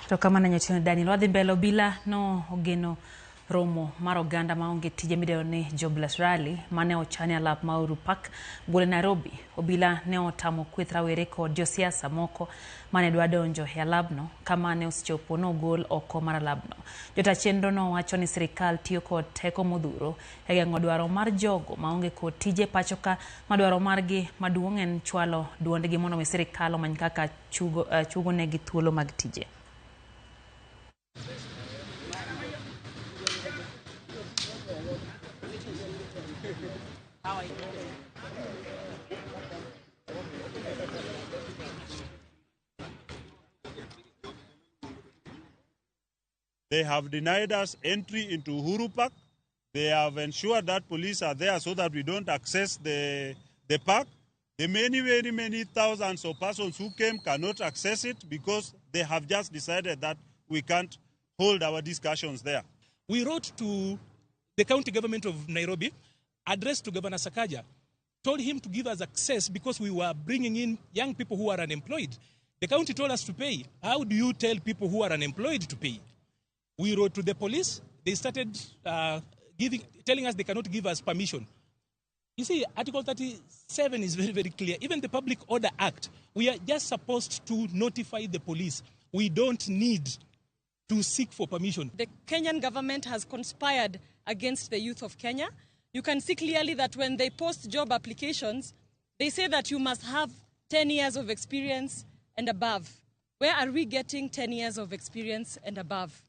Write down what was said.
To kamano Nyatieno Daniel. Wadhi mbele. Obila no ogeno romo mar oganda maonge tije midendo ni Jobless Rally mane ochan e alap ma Uhuru Park buore Nairobi. Obila ne otamo kweth rawere kod josiasa moko mane dwa donjo e alabno kama ne osechopo nogol oko mar alabno. Jota chenro no wacho ni sirikal tiyo kod teko modhuro e geng'o dwaro mar jogo maonge kod tije pacho ka ma dwaro margi maduong' en chwalo duondgi mondo mi sirikal omany kaka chugo negi thuolo mag tije. They have denied us entry into Uhuru Park. They have ensured that police are there so that we don't access the park. The many, very many thousands of persons who came cannot access it because they have just decided that we can't hold our discussions there. We wrote to the county government of Nairobi, addressed to Governor Sakaja, told him to give us access because we were bringing in young people who are unemployed. The county told us to pay. How do you tell people who are unemployed to pay? We wrote to the police. They started telling us they cannot give us permission. You see, Article 37 is very, very clear. Even the Public Order Act, we are just supposed to notify the police. We don't need to seek for permission. The Kenyan government has conspired against the youth of Kenya. You can see clearly that when they post job applications, they say that you must have 10 years of experience and above. Where are we getting 10 years of experience and above?